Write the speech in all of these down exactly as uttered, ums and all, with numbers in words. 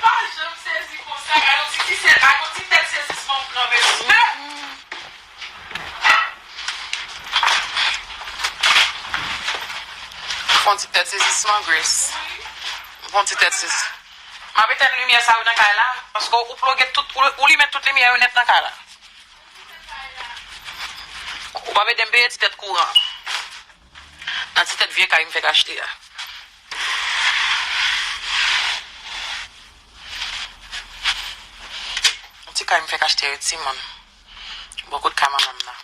Pa janm sezi konsa, gade yon ti, ti sè, gade yon ti tèt sezisman m pran, mesye. Fè yon ti tèt sezisman, Grace. Fè yon ti tèt sezi. M ap etèn limyè sa yo nan kay la, paske ou ploge tout, ou, ou limen tout limyè yo nèt nan kay la. Ou p ap ede m peye ti tèt kouran. Nan ti tèt vye kay m fèk achte a. Ti kay m fèk achte a, timoun. Bò kot kay manman m nan.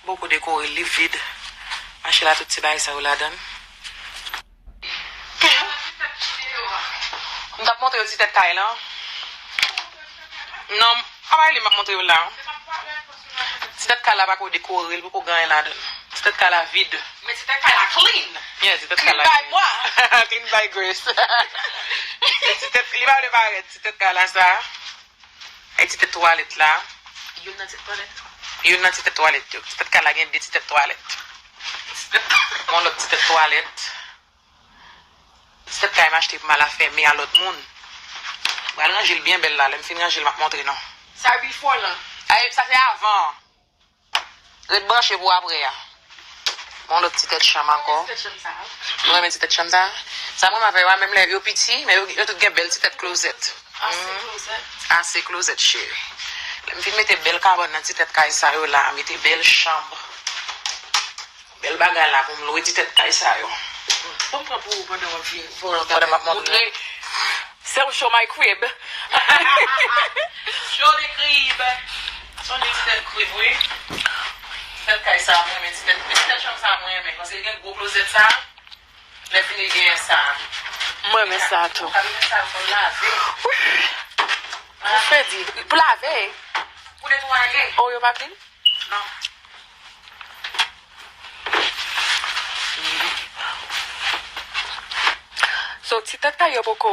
Bò kot dekore, li vid. Mache la, tout ti bagay sa yo ladan l. M t ap montre yo ti tèt kay lan. Non, pa bay li m ap montre yo la. Ti tèt kay la pako dekore, li poko gen anyen ladan l. Ti tèt kay la vid. Men ti tèt kay la clean. Yeah, ti tèt kay la clean. Clean by moi. Clean by Grace. Ti tèt, li pa vle parèt, ti tèt kay la sa. Ay ti tèt twalèt la. Youn nan ti tèt twalèt. Youn nan ti tèt twalèt yo. Ti tèt kay la gen de ti tèt twalèt. Yon lòt ti tèt twalèt. Ti tèt kay m achte pou m al afèmen a lòt moun. M pral ranje l byen bèl la. Lè m fin ranje l, m ap montre nou. Sa before lan. Ay, sa se avan. Ret branche pou apre a. Yon lòt ti tèt chanm ankò. Mwen renmen ti tèt chanm sa. Sa mwen renmen avè yo a, menm lè yo piti, men yo, yo tout gen bèl ti tèt klozèt. Ase klozèt. Ase klozèt, cheri. Lè m fin mete bèl kabann nan ti tèt kay sa yo la, mete bèl chanm. Bèl bagay la pou m lwe ti tèt kay sa yo. Bon, m pran pou ou pandan w ap vin, pandan m ap montre. Sè w show my crib. Show the crib. Son de ti tèt crib, wi. Ti tèt kay sa, mwen renmen ti tèt, ti tèt chanm sa, mwen renmen. Paske li gen gwo klozèt sa. Lè fini, li genyen sa. Mwen renmen sa tou. Ou ka renmen sa, fò l lave. Ou fè di, pou lave? Pou netwaye. Oh, yo pa klin? Non. So, ti tèt kay yo poko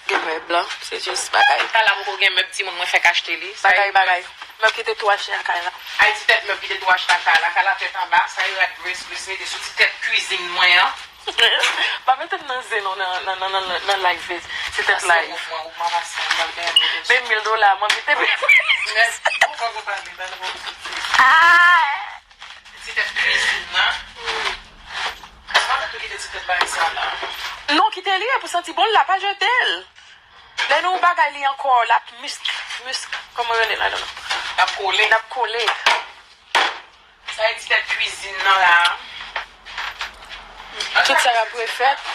gen mèb lan, se jis bagay. Kay la poko gen mèb, timoun, mwen fèk achte li. Bagay, bagay. Mèb ki te tou achte nan kay la. Ay, ti tèt mèb ki te tou achte nan kay la. Kay la tèt anba, sa yo rad Grace, Grace mete sou ti tèt kwizin mwen an. Pa mete m nan zen non nan, nan, nan, nan, nan live, se tèt live. Men mil dola, mwen mete. Ah! Ti tèt kwizin nan. Pa mete kite ti tèt bagay sa la. Non, kite li, pou santi bon, l la pa jete l. Lè nou bagay li ankò, l ap misk, misk, kòman yo rele l la non? L ap kole. L ap kole. Sa e ti tèt kwizin nan la. Tout sa y ap refèt.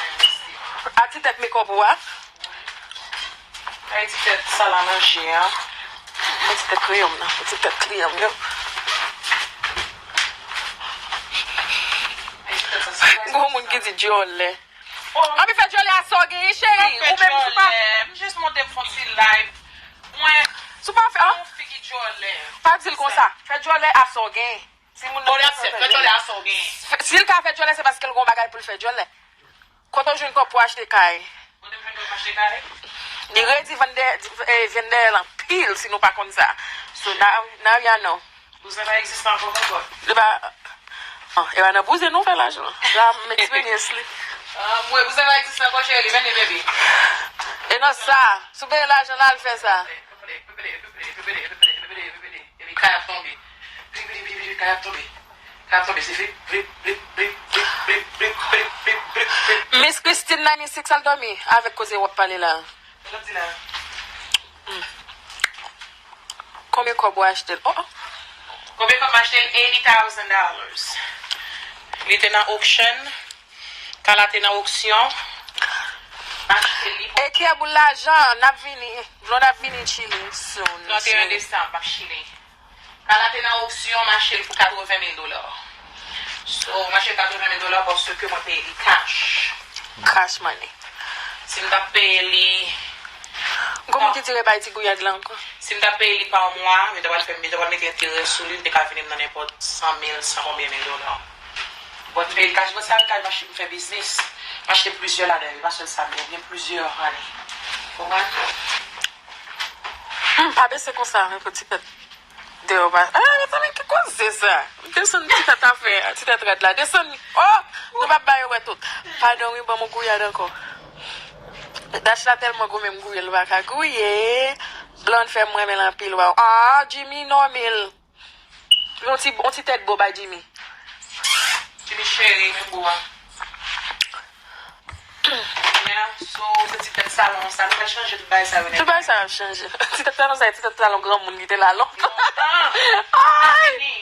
A ti tèt mekòp ou a. Sa e ti tèt sal a manje a. Mwen ti tèt kreyon m nan. Mwen ti tèt kliyan m yo. Gon moun ki di djòlè. Anpi fè djòlè a sa w genyen, cheri. Ou menm si w pa. M jis monte m fè yon ti live. Mwen. Si w pa fè, ah? Yon figi djòlè. Pa di l konsa. Fè djòlè a sa w genyen. Si moun nan. Bon, l ap fè, fè djòlè a sa w genyen. Si l ka fè djòlè, se paske l gon bagay pou l fè djòlè. Kote w jwenn kòb pou achte kay? Kote m jwenn kòb pou achte kay? Li redi vann dèyè, eh, vann dèyè l anpil si nou pa konn sa. So, now, now y'all know. Bouzen pa egziste ankò, konprann? Li pa. Ah, e pa nan bouzen nou fè lajan. La, m experience li. Ah, mwen, bouzen pa egziste ankò, cheri, men li, baby. E nan sa, si w genyen lajan, l al fè sa. Epi kay ap tonbe. Vip, vip, vip, vip, kay ap tonbe. Kay ap tonbe, se vip, vip, vip. Miss Christine ninety-six al dòmi avèk koze w ap pale la. Sa l ap di la? Konbyen kòb ou achte l? Oh, oh. Konbyen kòb m achte l? Eighty thousand dollars. Li te nan auction. Kay la te nan oksyon. M achte li pou. E kè boul lajan, n ap vini. Blond ap vini Chili soon. Trannteyen desanm, m ap Chili. Kay la te nan oksyon, m achte l pou katreven mil dola. So, m achte l katreven mil dola paske mwen peye li cash. Cash money. Si m t ap peye li. Gon moun ki di repay ti gouyad la ankò. Si m t ap peye li pa mwa, yo ta pral fè m, yo ta pral mete enterè sou li, li te ka vini m nan nenpòt san mil, san konbyen mil dola. But m peye li cash, but sa l ka mache pou fè biznis. M achte plizyè ladan yo, pa sèl sa, men gen plizyè, honey. Konprann? Hmm, pa bese konsa, men pou ti tèt. Deyò pa. Ah, mezanmi, ki koze sa? Desann ti tèt afè, ti tèt rad la. Desann. Oh, nou p ap ba yo wè tout. Padon wi, ban m yon gouyad ankò. Dash la tèlman goumen, m gouye, l pa ka gouye. Blonde fè m renmen l anpil, waw. Ah, Jimmy nòmal. Yon ti, yon ti tèt bo bay Jimmy. Jimmy cheri, men bo a. Yeah, so, se ti tèt salon sa, nou pral chanje tout bagay sa yo nèt. Tout bagay sa yo ap chanje. Ti tèt salon sa, ti tèt salon granmoun ki te la lontan. Lontan. Ay! Fini.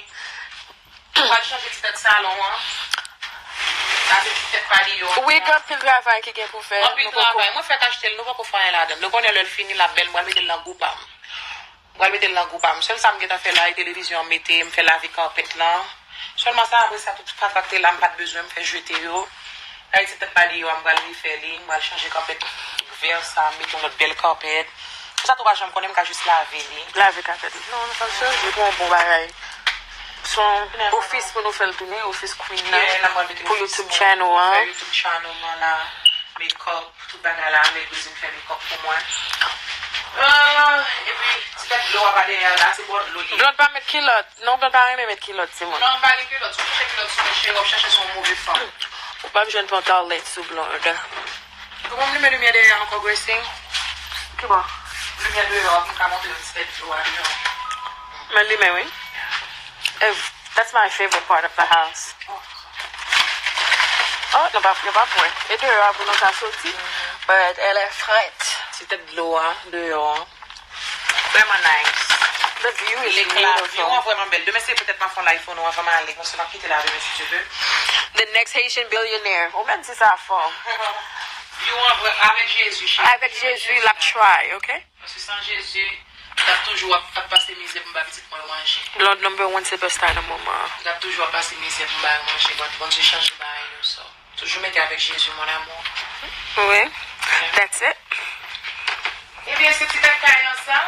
Ou pral chanje ti tèt salon an. Sa se ti tèt pa li yo. Wi, gen anpil travay ki gen pou fè. Anpil travay. Mwen fèk achte l, nou poko fè anyen ladan l. Nou konnen lè l fini, l ap bèl, mwen mete l nan gou pa m. Mwen mete l nan gou pa m. Sèl sa m gentan fè la, e televizyon an mete, m fè lave kapèt lan. Sèlman sa, apre sa, tout fatra k te la, m pa t bezwen, m fè jete yo. Sa e ti tèt pa li yo a, m pral refè li, m pral chanje kapèt vè sa, m mete yon lòt bèl kapèt. Sa tou pa janm konnen, m ka jis lave li. Lave kapèt li. Non, nou pral chanje pou yon bon bagay. Se yon ofis pou nou fè l tounen, ofis Queen nan, pou YouTube channel an. Fè YouTube channel mwen la, makeup, tout bagay la, lè Grizin fè makeup pou mwen. Ah, epi, ti tèt dlo a pa dèyè la, se bò dlo li. Blonde pa met kilòt. Non, Blonde pa renmen met kilòt, timoun. Non, m pa gen kilòt. Si w touche kilòt sou mwen, cheri, w ap chache se yon move fanm. Ou p ap jwenn pantalèt sou Blonde. Kòman m limen limyè dèyè a ankò, Gracie? Ki bò? Limyè deyò a, pou m ka montre yo ti tèt dlo a deyò. Men limen, wi. Ev, that's my favorite part of the house. Oh, nou pa, nou pa pwen. E deyò a pou nou ka soti. But elle est frette. Ti tèt dlo a, deyò a. Vrèman nice. The view is beautiful. View an vrèman bèl. Demen se petèt m ap fè yon live pou nou anvan m ale. Konsa m ap kite la demen si Dye ve. The next Haitian billionaire. Ou menm di sa fò. View an vrè, avèk Jezi, cheri. Avèk Jezi, l ap try, ok? Paske san Jezi, t ap toujou ap, ap pase mizè pou m ba pitit mwen yo manje. Blonde number one superstar nan moman an. L ap toujou ap pase mizè pou m ba yo manje. Bon, Bondye chanje bagay yo, so. Toujou mete avèk Jezi, mon amour. Wi. That's it. Ebyen, se ti tèt kay lan sa.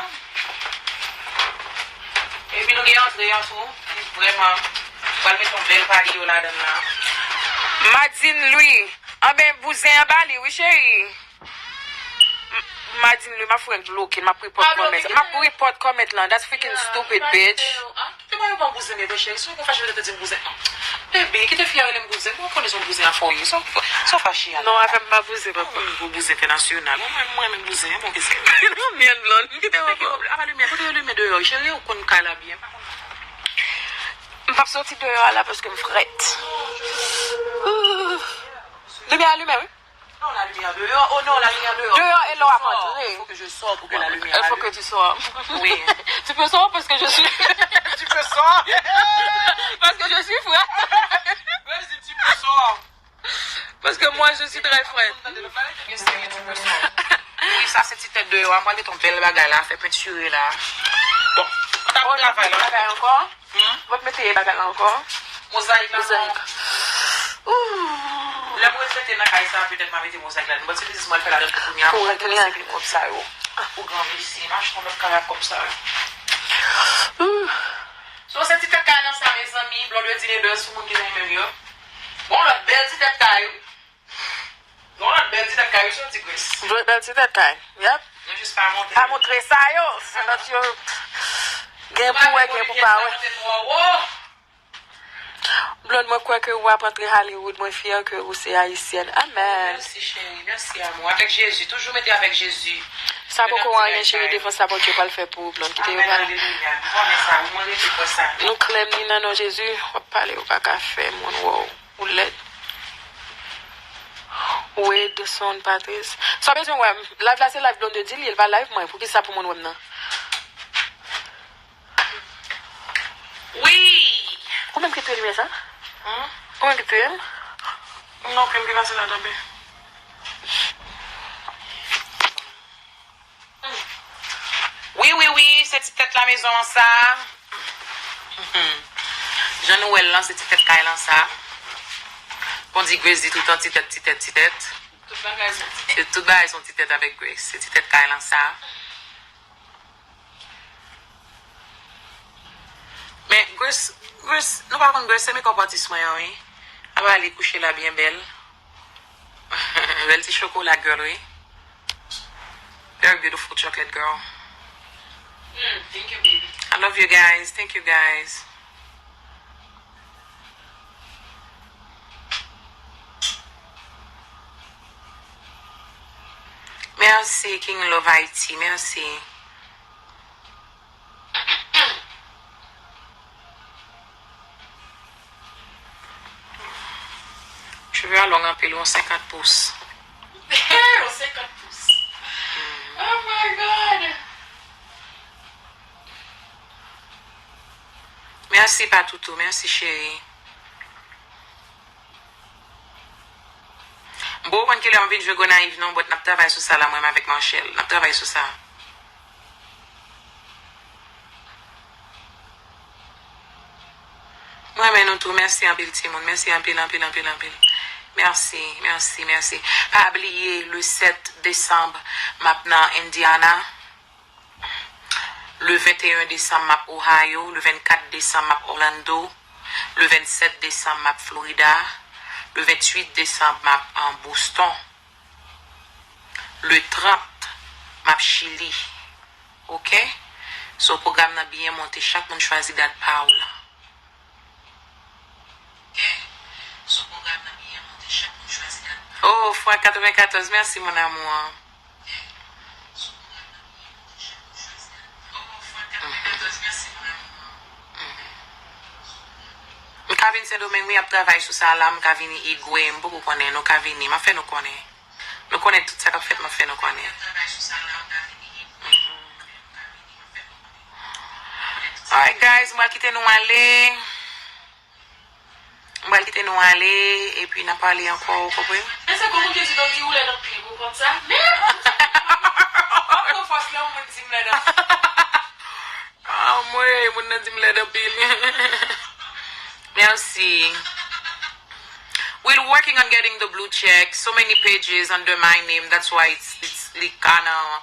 Epi nou gen antre an tou, ki vrèman pral mete yon bèl paliyo ladan l la. Madine Louis. Anben, bouzen an ba li, wi, cheri. M-, Madine Louis, m ap foutre bloke, m ap report comment. M ap report comment lan. That's freaking stupid, bitch. Kite mwen yo ban bouzen, bebe cheri. Si w konn fache, yo te di m bouzen. Bebe, kite fi a rele m bouzen. Mwen konnen se yon bouzen afè w ye. Sa w fache a? Non, avè m pa bouzen, papa. Yon bouzen entènasyonal. Mwen, mwen, mwen renmen bouzen. Bon, kisa? Non, mwen Blonde. Kite mwen. Apa limyè, kote yo limen deyò? Cheri, ou konn kay la byen. M p ap soti deyò a la paske m frèt. Limyè a limen, wi. Non, la lumière dehors. Oh non, la lumière dehors. Dehors et là, à rentrer. Il faut que je sors pour que la lumière allume. Il faut que tu sors. Oui. Tu peux sortir parce que je suis. Tu peux sortir. Parce que je suis frèt. Ouais, je dis, tu peux sortir. Parce que moi, je suis très frèt. Yes, oui, tu peux sortir. Oui, sa se ti tèt deyò a. Mwen met yon bèl bagay la, fè pentire la. Bon, an ta travay la. Bagay ankò. Hmm? Mwen mete bagay la ankò. Mozayik la. Mozayik. Lè mwen rete nan kay sa, petèt m a mete mozayik ladan. Bon, se biznis mwen fè ladan pou kounye a. Pou kounye a. Kòb sa yo. Pou granmesi, m achte yon lòt kay ak kòb sa yo. So, se ti tèt kay lan sa, mezanmi. Blondedy Leader, sou moun ki renmen m yo. Bon, lòt bèl ti tèt kay. Yon lòt bèl ti tèt kay, wi, se yon ti Grace. Vre bèl ti tèt kay. Yep. Nou jis pa montre. Pa montre sa yo. Se lòt yo gen pou wè, gen pou pa wè. Blonde, mwen kwè ke w ap antre Hollywood. Mwen fyè ke ou se ayisyèn. Amèn. Mèsi, cheri. Mèsi, amou. Avèk Jezi. Toujou mete avèk Jezi. Sa poko anyen, cheri. Defans sa Bondye pral fè pou ou, Blonde. Kite yo pale. Amèn. Alelouya. M konnen sa. Mwen rete kwè sa. Nou klè m ni nan non Jezi. W ap pale, ou pa ka fè moun wè w. Ou lèd. Wade Son Patrice. Sa w bezwen wè m? Live la se live Blondedy li ye, li pa live mwen. Poukisa pou moun wè m nan? Wi! Ou menm ki touye limyè sa? Hum? Ou menm ki touye l? Non, krim ki pase ladan, be. Wi, wi, wi, se ti tèt la mezon an sa. Jan nou wè l lan, se ti tèt kay lan sa. Kondi Grace di toutan ti tèt, ti tèt, ti tèt. Tout bagay se yon ti tèt. Se tout bagay se yon ti tèt avèk Grace. Se ti tèt kay lan sa. Men Grace, Grace, nou pa konn Grace, se makeup artist mwen an, wi. Apa li kouche la byen bèl. Bèl ti chokola girl, wi. Very beautiful chocolate girl. Mm, thank you, baby. I love you guys. Thank you, guys. Mèsi, King Love Haiti. Mèsi. Cheve a long anpil, yon senkant pous. Yon senkant pous. Oh my God! Mèsi, Patoutou. Mèsi, cheri. M poko konn kilè m vin jwe Gonayiv non, but n ap travay sou sa la, mwen menm avèk Marchel. N ap travay sou sa. Mwen renmen nou tou. Mèsi anpil, timoun. Mèsi anpil, anpil, anpil, anpil. Mèsi, mèsi, mèsi. Pa bliye, le sèt desanm, m ap nan Indiana. Le venteyen desanm, m ap Ohio. Le vennkat desanm, m ap Orlando. Le vennsèt desanm, m ap Florida. Le ventuit desanm, m ap an Boston. Le trant, m ap Chili. Oke? So, pwogram nan byen monte. Chak moun chwazi dat pa w la. Oh, Frank katrevenkatòz, mèsi, mon amour. M ka vin Sendomeng, wi, ap travay sou sa la, m ka vini Igwe, m poko konnen, nou ka vini, m ap fè nou konnen. Nou konnen tout sa k ap fèt, m ap fè nou konnen. Alright, guys, m pral kite nou ale. M pral kite nou ale, epi n a pale ankò, ou konprann? Men se kòman ke di nan di ou lèd anpil, ou konn sa? Men, m ap pran fòs lè yon moun di m lèd anpil. Anmwey, moun nan di m lèd anpil. Mèsi. We're working on getting the blue check. So many pages under my name. That's why it's, it's li kinda,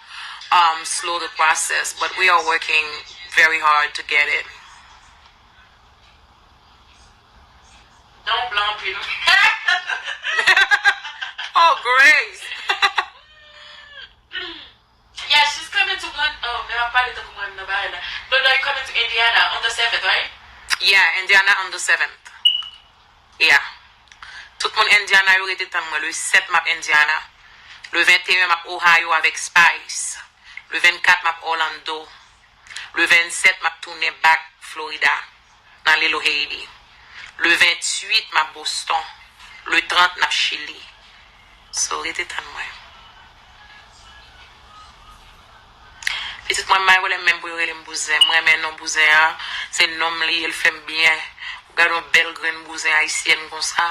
um, slow the process. But we are working very hard to get it. Non, blan anpil. Oh, Grace. Yeah, she's coming to London. Oh, men m ap pale tankou mwen menm nan bagay la. London, you coming to Indiana on the seventh, right? Yeah, Indiana on the seventh. Yeah. Tout moun Indiana yo rete tann mwen. Le sèt m ap Indiana. Le venteyen m ap Ohio avèk Spice. Le vennkat m ap Orlando. Le vennsèt m ap tounen back Florida, nan Little Haiti. Le ventuit m ap Boston. Le trant n ap Chili. So, rete tann mwen. Pitit mwen, m pa gen pwoblèm menm pou yo rele m bouzen. M renmen non bouzen an. Se non m li ye, l fè m byen. Ou gade yon bèl grenn bouzen ayisyèn konsa,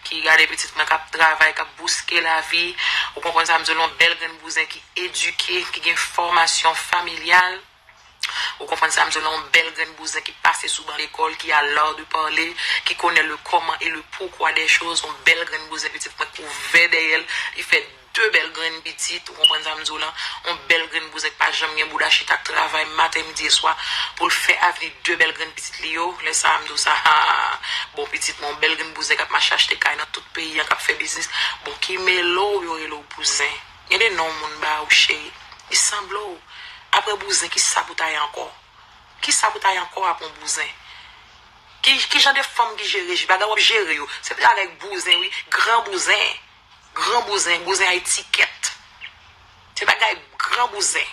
ki gade pitit mwen k ap travay, k ap bouske lavi. Ou konprann sa m di w la, yon bèl grenn bouzen ki edike, ki gen fòmasyon familyal. Ou konprann sa m di w la, yon bèl grenn bouzen ki pase sou ban lekòl, ki a l'art de parler, ki connaît le comment et le pourquoi des choses, yon bèl grenn bouzen pitit mwen k ouvè dèyè l, li fè de bèl grenn pitit, ou konprann sa m di w la, yon bèl grenn bouzen k pa janm gen bouda chita k travay maten, midi e swa, pou l fè avni de bèl grenn pitit li yo, lè sa a m di w sa, ha, bon pitit mwen, yon bèl grenn bouzen k ap mache achte kay nan tout peyi an, k ap fè biznis, bon ki mele w yo rele w bouzen, gen de non moun ba ou cheri, li sanble w. Apre bouzen, kisa pou ta ye ankò? Kisa pou ta ye ankò apre yon bouzen? Ki, ki jan de fanm ki jere, bagay w ap jere yo? Se bagay bouzen, wi. Gran bouzen. Gran bouzen, bouzen a etikèt. Se bagay gran bouzen.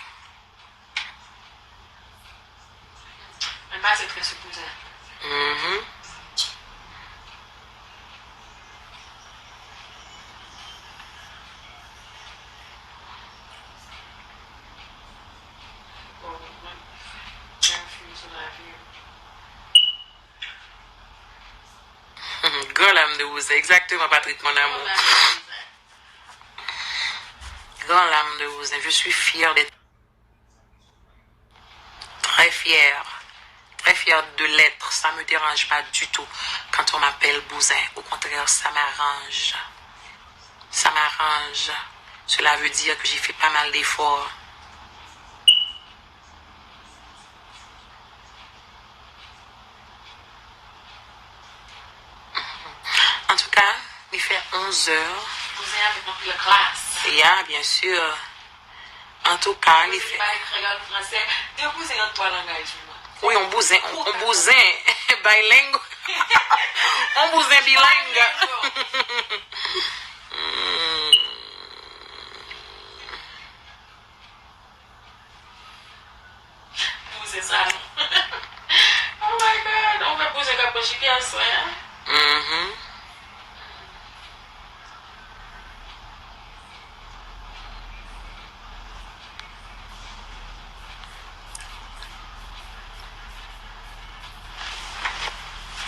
Mwen pase trè sou bouzen. Mhm. Gran lam de bouzen, exactement, Patrick, mon amour. Gran lam de bouzen, je suis fière d'être très fière, très fière de l'être. Ça me dérange pas du tout quand on m'appelle bouzen. Au contraire, ça m'arrange. Ça m'arrange. Cela veut dire que j'ai fait pas mal d'efforts. Antouka, li fè onz è. Bouzen avèk anpil klas. Ya, byen si. Antouka, li fè. Bouzen pa ekri an fransè. De bouzen an twa langaj, wi. Wi, yon bouzen, yon, yon bouzen bilingue. Yon bouzen bilingue. Hmm. Sa. Oh my God, on fè bouzen k ap pran G P S mwen an. Mhm.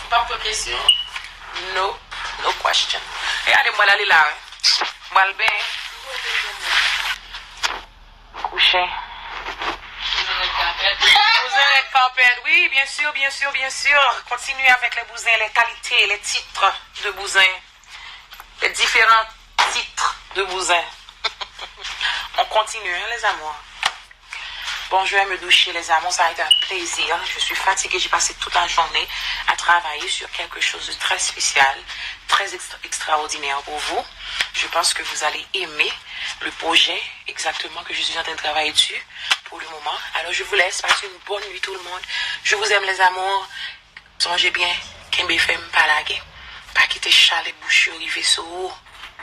Ou p ap pran kesyon? Nope, no question. E gade m pral ale la, wi. M pral benyen. Kouche. Bouzen rèd kanpèd, wi, bien sûr, bien sûr, bien sûr. Continue avec les bouzins, les qualités, les titres de bouzin. Les différents titres de bouzin. On continue, hein, les amours. Bonjour, mes doux les amours, ça a été un plaisir. Je suis fatiguée, j'ai passé toute la journée à travailler sur quelque chose de très spécial, très extra- extraordinaire pour vous. Je pense que vous allez aimer le projet exactement que je suis en train de travailler dessus pour le moment. Alors, je vous laisse passer une bonne nuit, tout le monde. Je vous aime, les amours. Sonje byen, kenbe fèm, pa lage. Pa kite chalè bouch yo rive sou ou,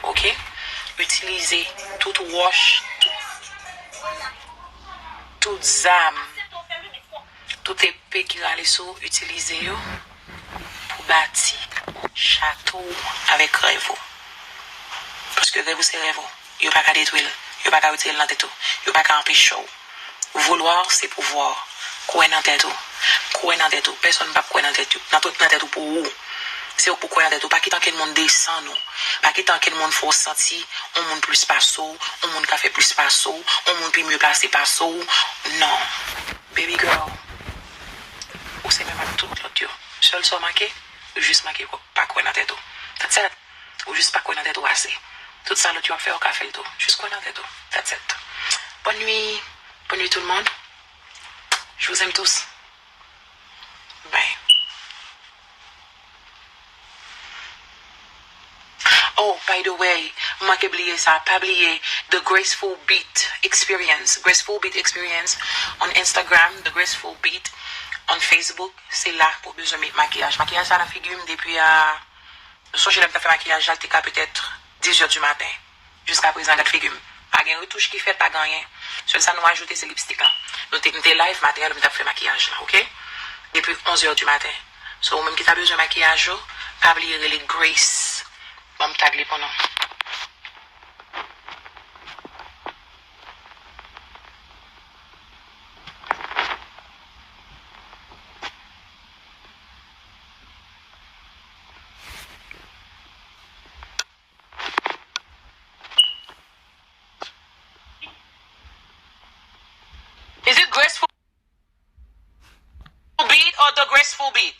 oke? Itilize tout wòch, tout, tout zam, tout epe ki rale sou ou, itilize yo pou bati chato w avèk rèv ou. Paske rèv ou se rèv ou. Yo pa ka detwi l. Yo pa ka retire l nan tèt ou. Yo pa ka anpeche w. Vouloir, c'est pouvoir. Kwè nan tèt ou. Kwè nan tèt ou. Pèsonn p ap kwè nan tèt ou. Nan tout nan tèt ou pou ou. Se ou k pou kwè nan tèt ou. Pa kite ankenn moun desann ou. Pa kite ankenn moun fè w santi yon moun plis pase w, yon moun ka fè plis pase w, yon moun pi mye plase pase w. Non. Baby girl, ou se menm ak tout lòt yo. Sèl sa w manke, ou jis manke pa kwè nan tèt ou. That's it. Ou jis pa kwè nan tèt ou ase. Tout sa lòt yo ap fè, ou ka fè l tou. Jis kwè nan tèt ou. That's it. Bonne nuit. Bonne nuit tout le monde. Je vous aime tous. Bye. Oh, by the way, m manke bliye sa. Pa bliye The Graceful Beat Experience. Graceful Beat Experience on Instagram, The Graceful Beat on Facebook. Se la pou bezwen met makiyaj. Makiyaj sa nan figi m depi a Nou sonje lè m t ap fè makiyaj la, l te ka petèt dizè di maten. Jiskaprezan, gad figi m. Pa gen retouch ki fèt, pa gen anyen. Sèl sa nou ajoute, se lipstik lan. Nou te, m te live maten an, lè m t ap fè makiyaj la, oke? Depi onzè di maten. So, ou menm ki ta bezwen makiyaj ou, pa bliye rele Grace. Ban m tag li pou nou. Is it Graceful Beat or The Graceful Beat?